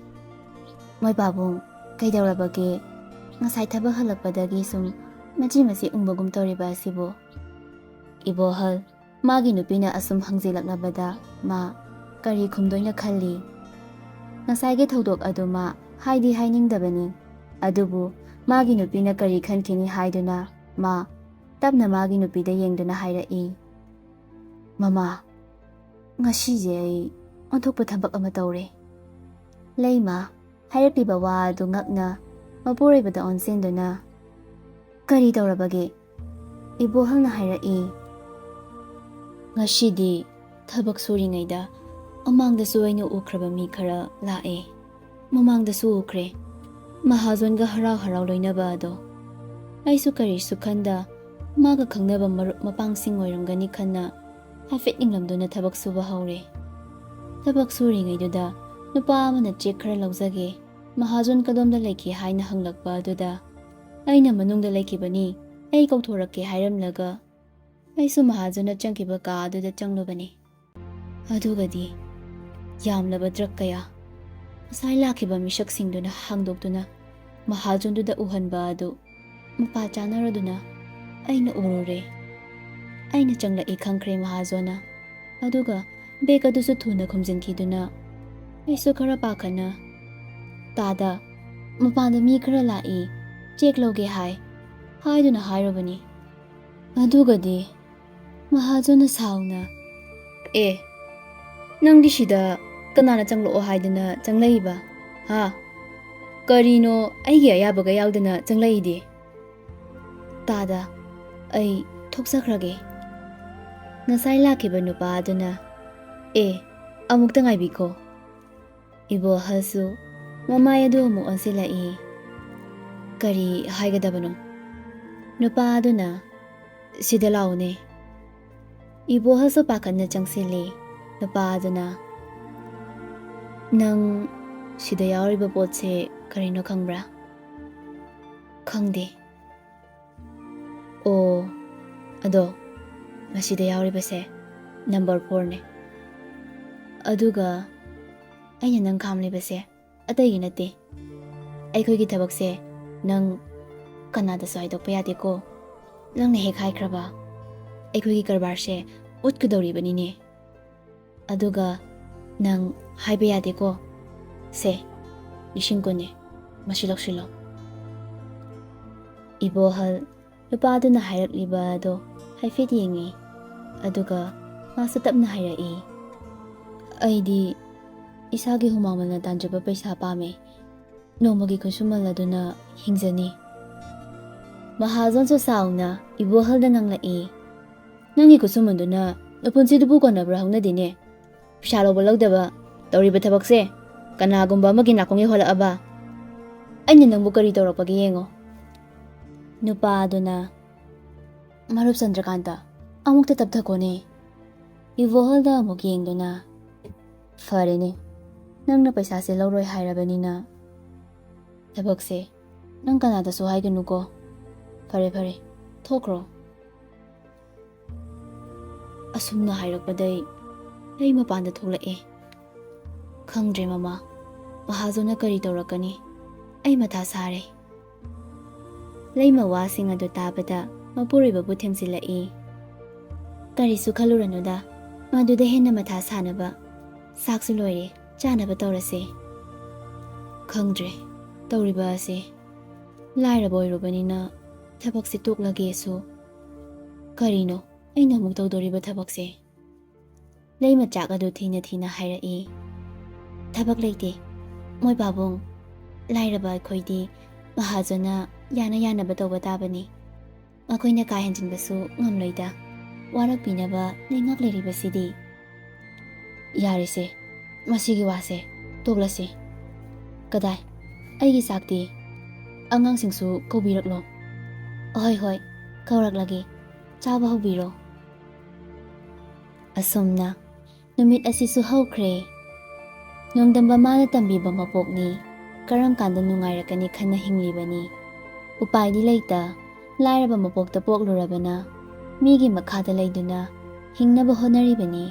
"ꯃꯣꯏ ꯄꯥꯕꯨꯡ, ꯀꯩꯗꯧꯔꯕꯒꯦ? ꯉꯁꯥꯏ ꯊꯕꯛ ꯍꯜꯂꯛꯄꯗꯒꯤ ꯁꯨꯝ ꯃꯆꯤ ꯃꯆꯤ ꯎꯪꯕꯒꯨꯝ ꯇꯧꯔꯤꯕ ꯑꯁꯤꯕꯨ?" ꯏꯕꯣꯍꯜ ꯃꯥꯒꯤ ꯅꯨꯄꯤꯅ ꯑꯁꯨꯝ ꯍꯪꯖꯤꯜꯂꯛꯂꯕꯗ ꯃꯥ ꯀꯔꯤ ꯈꯨꯝꯗꯣꯏꯅ ꯈꯜꯂꯤ꯫ ꯉꯁꯥꯏꯒꯤ ꯊꯧꯗꯣꯛ ꯑꯗꯨ ꯃꯥ ꯍꯥꯏꯗꯤ ꯍꯥꯏꯅꯤꯡꯗꯕꯅꯤ, ꯑꯗꯨꯕꯨ ꯃꯥꯒꯤ ꯅꯨꯄꯤꯅ ꯀꯔꯤ ꯈꯟꯈꯤꯅꯤ ꯍꯥꯏꯗꯨꯅ ꯃꯥ ꯇꯞꯅ ꯃꯥꯒꯤ ꯅꯨꯄꯤꯗ ꯌꯦꯡꯗꯨꯅ ꯍꯥꯏꯔꯛꯏ, "ꯃꯃꯥ, ꯉꯁꯤꯁꯦ ꯑꯩ ꯑꯣꯟꯊꯣꯛꯄ ꯊꯕꯛ ꯑꯃ ꯇꯧꯔꯦ꯫" ꯂꯩꯃ ꯍꯥꯏꯔꯛꯂꯤꯕ ꯋꯥ ꯑꯗꯨ ꯉꯛꯅ ꯃꯄꯨꯔꯣꯏꯕꯗ ꯑꯣꯟꯁꯤꯟꯗꯨꯅ, "ꯀꯔꯤ ꯇꯧꯔꯕꯒꯦ?" ꯏꯕꯣꯍꯜꯅ ꯍꯥꯏꯔꯛꯏ, "ꯉꯁꯤꯗꯤ ꯊꯕꯛ ꯁꯨꯔꯤꯉꯩꯗ ꯃꯃꯥꯡꯗꯁꯨ ꯑꯩꯅ ꯎꯈ꯭ꯔꯕ ꯃꯤ ꯈꯔ ꯂꯥꯛꯑꯦ꯫ ꯃꯃꯥꯡꯗꯁꯨ ꯎꯈ꯭ꯔꯦ꯫ ꯃꯍꯥꯖꯣꯟꯒ ꯍꯔꯥꯎ ꯍꯔꯥꯎ ꯂꯣꯏꯅꯕ ꯑꯗꯣ꯫ ꯑꯩꯁꯨ ꯀꯔꯤꯁꯨ ꯈꯟꯗ ꯃꯥꯒ ꯈꯪꯅꯕ ꯃꯔꯨꯞ ꯃꯄꯥꯡꯁꯤꯡ ꯑꯣꯏꯔꯝꯒꯅꯤ ꯈꯟꯅ ꯍꯥꯏꯐꯦꯠ ꯅꯤꯡꯂꯝꯗꯨꯅ ꯊꯕꯛ ꯁꯨꯕ ꯍꯧꯔꯦ꯫ ꯊꯕꯛ ꯁꯨꯔꯤꯉꯩꯗꯨꯗ ꯅꯨꯄꯥ ꯑꯃꯅ ꯆꯦꯛ ꯈꯔ ꯂꯧꯖꯒꯦ, ꯃꯍꯥꯖꯣꯟ ꯀꯗꯣꯝꯗ ꯂꯩꯈꯤ ꯍꯥꯏꯅ ꯍꯪꯂꯛꯄ ꯑꯗꯨꯗ ꯑꯩꯅ ꯃꯅꯨꯡꯗ ꯂꯩꯈꯤꯕꯅꯤ, ꯑꯩ ꯀꯧꯊꯣꯔꯛꯀꯦ ꯍꯥꯏꯔꯝꯂꯒ ꯑꯩꯁꯨ ꯃꯍꯥꯖꯣꯟꯅ ꯆꯪꯈꯤꯕ ꯀꯥ ꯑꯗꯨꯗ ꯆꯪꯂꯨꯕꯅꯤ꯫ ꯑꯗꯨꯒꯗꯤ ꯌꯥꯝꯂꯕ ꯗ꯭ꯔꯛ ꯀꯌꯥ ꯉꯁꯥꯏ ꯂꯥꯛꯈꯤꯕ ꯃꯤꯁꯛꯁꯤꯡꯗꯨꯅ ꯍꯥꯡꯗꯣꯛꯇꯨꯅ ꯃꯍꯥꯖꯣꯟꯗꯨꯗ ꯎꯍꯟꯕ ꯑꯗꯨ ꯃꯄꯥ ꯆꯥꯅꯔꯗꯨꯅ ꯑꯩꯅ ꯎꯔꯨꯔꯦ꯫ ꯑꯩꯅ ꯆꯪꯂꯛꯏ ꯈꯪꯈ꯭ꯔꯦ ꯃꯍꯥꯖꯣꯟꯅ꯫ ꯑꯗꯨꯒ ꯕꯦꯒ ꯑꯗꯨꯁꯨ ꯊꯨꯅ ꯈꯨꯝꯖꯤꯟꯈꯤꯗꯨꯅ ꯑꯩꯁꯨ ꯈꯔ ꯄꯥꯈꯠꯅ, "ꯇꯥꯗ, ꯃꯄꯥꯟꯗ ꯃꯤ ꯈꯔ ꯂꯥꯛꯏ, ꯆꯦꯛ ꯂꯧꯒꯦ ꯍꯥꯏ" ꯍꯥꯏꯗꯨꯅ ꯍꯥꯏꯔꯨꯕꯅꯤ꯫ ꯑꯗꯨꯒꯗꯤ ꯃꯍꯥꯖꯣꯟꯅ ꯁꯥꯎꯅ, "ꯑꯦ, ꯅꯪꯗꯤ ꯁꯤꯗ ꯀꯅꯥꯅ ꯆꯪꯂꯛꯑꯣ ꯍꯥꯏꯗꯅ ꯆꯪꯂꯛꯏꯕ? ꯍꯥ? ꯀꯔꯤꯅꯣ ꯑꯩꯒꯤ ꯑꯌꯥꯕꯒ ꯌꯥꯎꯗꯅ ꯆꯪꯂꯛꯏꯗꯤ? ꯇꯥꯗ, ꯑꯩ ꯊꯣꯛꯆꯈ꯭ꯔꯒꯦ"꯫ ꯉꯁꯥꯏ ꯂꯥꯛꯈꯤꯕ ꯅꯨꯄꯥ ꯑꯗꯨꯅ, "ꯑꯦ, ꯑꯃꯨꯛꯇ ꯉꯥꯏꯕꯤꯈꯣ"꯫ ꯏꯕꯣꯍꯜꯁꯨ ꯃꯃꯥꯏ ꯑꯗꯨ ꯑꯃꯨꯛ ꯑꯣꯟꯁꯤꯜꯂꯛꯏ꯫ ꯀꯔꯤ ꯍꯥꯏꯒꯗꯕꯅꯣ? ꯅꯨꯄꯥ ꯑꯗꯨꯅ, "ꯁꯤꯗ ꯂꯥꯛꯎꯅꯦ"꯫ ꯏꯕꯣꯍꯜꯁꯨ ꯄꯥꯈꯠꯅ ꯆꯪꯁꯤꯜꯂꯤ꯫ ꯅꯨꯄꯥ ꯑꯗꯨꯅ, "ꯅꯪ ꯁꯤꯗ ꯌꯥꯎꯔꯤꯕ ꯄꯣꯠꯁꯦ ꯀꯔꯤꯅꯣ ꯈꯪꯕ꯭ꯔꯥ?" "ꯈꯪꯗꯦ"꯫ "ꯑꯣ, ꯑꯗꯣ, ꯃꯁꯤꯗ ꯌꯥꯎꯔꯤꯕꯁꯦ ꯅꯝꯕꯔ ꯐꯣꯔꯅꯦ꯫ ꯑꯗꯨꯒ ꯑꯩꯅ ꯅꯪ ꯈꯥꯝꯂꯤꯕꯁꯦ ꯑꯇꯩꯒꯤ ꯅꯠꯇꯦ꯫ ꯑꯩꯈꯣꯏꯒꯤ ꯊꯕꯛꯁꯦ ꯅꯪ ꯀꯅꯥꯗꯁꯨ ꯍꯥꯏꯗꯣꯛꯄ ꯌꯥꯗꯦꯀꯣ꯫ ꯅꯪꯅ ꯍꯦꯛ ꯍꯥꯏꯈ꯭ꯔꯕ, ꯑꯩꯈꯣꯏꯒꯤ ꯀꯔꯕꯥꯔꯁꯦ ꯎꯠꯀꯗꯧꯔꯤꯕꯅꯤꯅꯦ꯫ ꯑꯗꯨꯒ ꯅꯪ ꯍꯥꯏꯕ ꯌꯥꯗꯦꯀꯣ꯫ ꯁꯦ, ꯂꯤꯁꯤꯡ ꯀꯨꯟꯅꯦ, ꯃꯁꯤ ꯂꯧꯁꯤꯜꯂꯣ"꯫ ꯏꯕꯣꯍꯜ ꯅꯨꯄꯥꯗꯨꯅ ꯍꯥꯏꯔꯛꯂꯤꯕ ꯑꯗꯣ ꯍꯥꯏꯐꯦꯠ ꯌꯦꯡꯉꯤ꯫ ꯑꯗꯨꯒ ꯃꯥꯁꯨ ꯇꯞꯅ ꯍꯥꯏꯔꯛꯏ, "ꯑꯩꯗꯤ ꯏꯁꯥꯒꯤ ꯍꯨꯃꯥꯡ ꯃꯟꯅ ꯇꯥꯟꯖꯕ ꯄꯩꯁꯥ ꯄꯥꯝꯃꯦ꯫ ꯅꯣꯡꯃꯒꯤ ꯈꯨꯠꯁꯨꯃꯜ ꯑꯗꯨꯅ ꯍꯤꯡꯖꯅꯤ"꯫ ꯃꯍꯥꯖꯣꯟꯁꯨ ꯁꯥꯎꯅ ꯏꯕꯣꯍꯜꯗ ꯉꯥꯡꯂꯛꯏ, "ꯅꯪꯒꯤ ꯈꯨꯠꯁꯨꯃꯟꯗꯨꯅ ꯅꯄꯨꯟꯁꯤꯗꯨꯕꯨ ꯀꯣꯟꯅꯕ꯭ꯔꯥ ꯍꯧꯅꯗꯦꯅꯦ꯫ ꯄꯩꯁꯥ ꯂꯧꯕ ꯂꯧꯗꯕ ꯇꯧꯔꯤꯕ ꯊꯕꯛꯁꯦ ꯀꯅꯥꯒꯨꯝꯕ ꯑꯃꯒꯤ ꯅꯥꯀꯣꯡ ꯌꯧꯍꯜꯂꯛꯑꯕ? ꯑꯩꯅ ꯅꯪꯕꯨ ꯀꯔꯤ ꯇꯧꯔꯛꯄꯒꯦ ꯌꯦꯡꯉꯣ꯫ ꯅꯨꯄꯥ ꯑꯗꯨꯅ ꯃꯔꯨꯞ ꯆꯟꯗ꯭ꯔꯀꯥꯟꯇ, ꯑꯃꯨꯛꯇ ꯇꯞꯊꯈꯣꯅꯦ꯫ ꯏꯕꯣꯍꯜꯗ ꯑꯃꯨꯛ ꯌꯦꯡꯗꯨꯅ, ꯐꯔꯦꯅꯦ, ꯅꯪꯅ ꯄꯩꯁꯥꯁꯦ ꯂꯧꯔꯣꯏ ꯍꯥꯏꯔꯕꯅꯤꯅ ꯊꯕꯛꯁꯦ ꯅꯪ ꯀꯅꯥꯗꯁꯨ ꯍꯥꯏꯒꯅꯨꯀꯣ꯫ ꯐꯔꯦ ꯐꯔꯦ, ꯊꯣꯛꯈ꯭ꯔꯣ꯫ ꯑꯁꯨꯝꯅ ꯍꯥꯏꯔꯛꯄꯗꯩ ꯑꯩ ꯃꯄꯥꯟꯗ ꯊꯣꯛꯂꯛꯑꯦ꯫ ꯈꯪꯗ꯭ꯔꯦ ꯃꯃꯥ, ꯃꯍꯥꯖꯣꯟꯅ ꯀꯔꯤ ꯇꯧꯔꯛꯀꯅꯤ? ꯑꯩ ꯃꯊꯥ ꯁꯥꯔꯦ꯫ ꯂꯩꯃ ꯋꯥꯁꯤꯡ ꯑꯗꯨ ꯇꯥꯕꯗ ꯃꯄꯨꯔꯣꯏꯕꯕꯨ ꯊꯦꯝꯖꯤꯜꯂꯛꯏ꯫ ꯀꯔꯤꯁꯨ ꯈꯜꯂꯨꯔꯅꯨꯗ, ꯃꯗꯨꯗ ꯍꯦꯟꯅ ꯃꯊꯥ ꯁꯥꯅꯕ꯫ ꯆꯥꯛꯁꯨ ꯂꯣꯏꯔꯦ, ꯆꯥꯅꯕ ꯇꯧꯔꯁꯦ꯫ ꯈꯪꯗ꯭ꯔꯦ, ꯇꯧꯔꯤꯕ ꯑꯁꯦ꯫ ꯂꯥꯏꯔꯕ ꯑꯣꯏꯔꯨꯕꯅꯤꯅ ꯊꯕꯛꯁꯦ ꯇꯣꯛꯂꯒꯦꯁꯨ꯫ ꯀꯔꯤꯅꯣ ꯑꯩꯅ ꯑꯃꯨꯛ ꯇꯧꯗꯣꯔꯤꯕ ꯊꯕꯛꯁꯦ? ꯂꯩꯃ ꯆꯥꯛ ꯑꯗꯨ ꯊꯤꯅ ꯊꯤꯅ ꯍꯥꯏꯔꯛꯏ꯫ ꯊꯕꯛ ꯂꯩꯇꯦ, ꯃꯣꯏ ꯄꯥꯕꯨꯡ꯫ ꯂꯥꯏꯔꯕ ꯑꯩꯈꯣꯏꯗꯤ ꯃꯍꯥꯖꯣꯟꯅ ꯌꯥꯅ ꯌꯥꯅꯕ ꯇꯧꯕ ꯇꯥꯕꯅꯤ꯫ ꯃꯈꯣꯏꯅ ꯀꯥ ꯍꯦꯟꯖꯤꯟꯕꯁꯨ ꯉꯝꯂꯣꯏꯗ꯫ ꯋꯥꯔꯛꯄꯤꯅꯕ ꯂꯩꯉꯥꯛ ꯂꯩꯔꯤꯕꯁꯤꯗꯤ꯫ ꯌꯥꯔꯦꯁꯦ, ꯃꯁꯤꯒꯤ ꯋꯥꯁꯦ ꯇꯣꯛꯂꯁꯤ꯫ ꯀꯗꯥꯏ, ꯑꯩꯒꯤ ꯆꯥꯛꯇꯤ? ꯑꯉꯥꯡꯁꯤꯡꯁꯨ ꯀꯧꯕꯤꯔꯛꯂꯣ꯫ ꯍꯣꯏ, ꯍꯣꯏ, ꯀꯧꯔꯛꯂꯒꯦ꯫ ꯆꯥꯕ ꯍꯧꯕꯤꯔꯣ꯫ ꯑꯁꯨꯝꯅ ꯅꯨꯃꯤꯠ ꯑꯁꯤꯁꯨ ꯍꯧꯈ꯭ꯔꯦ꯫ ꯅꯣꯡꯗꯝꯕ ꯃꯥꯅ ꯇꯝꯕꯤꯕ ꯃꯄꯣꯛꯅꯤ꯫ ꯀꯔꯝ ꯀꯥꯟꯗ ꯅꯨꯡꯉꯥꯏꯔꯛꯀꯅꯤ ꯈꯟꯅ ꯍꯤꯡꯂꯤꯕꯅꯤ꯫ ꯎꯄꯥꯏꯗꯤ ꯂꯩꯇ꯫ ꯂꯥꯏꯔꯕ ꯃꯄꯣꯛꯇ ꯄꯣꯛꯂꯨꯔꯕꯅ ꯃꯤꯒꯤ ꯃꯈꯥꯗ ꯂꯩꯗꯨꯅ ꯍꯤꯡꯅꯕ ꯍꯣꯠꯅꯔꯤꯕꯅꯤ꯫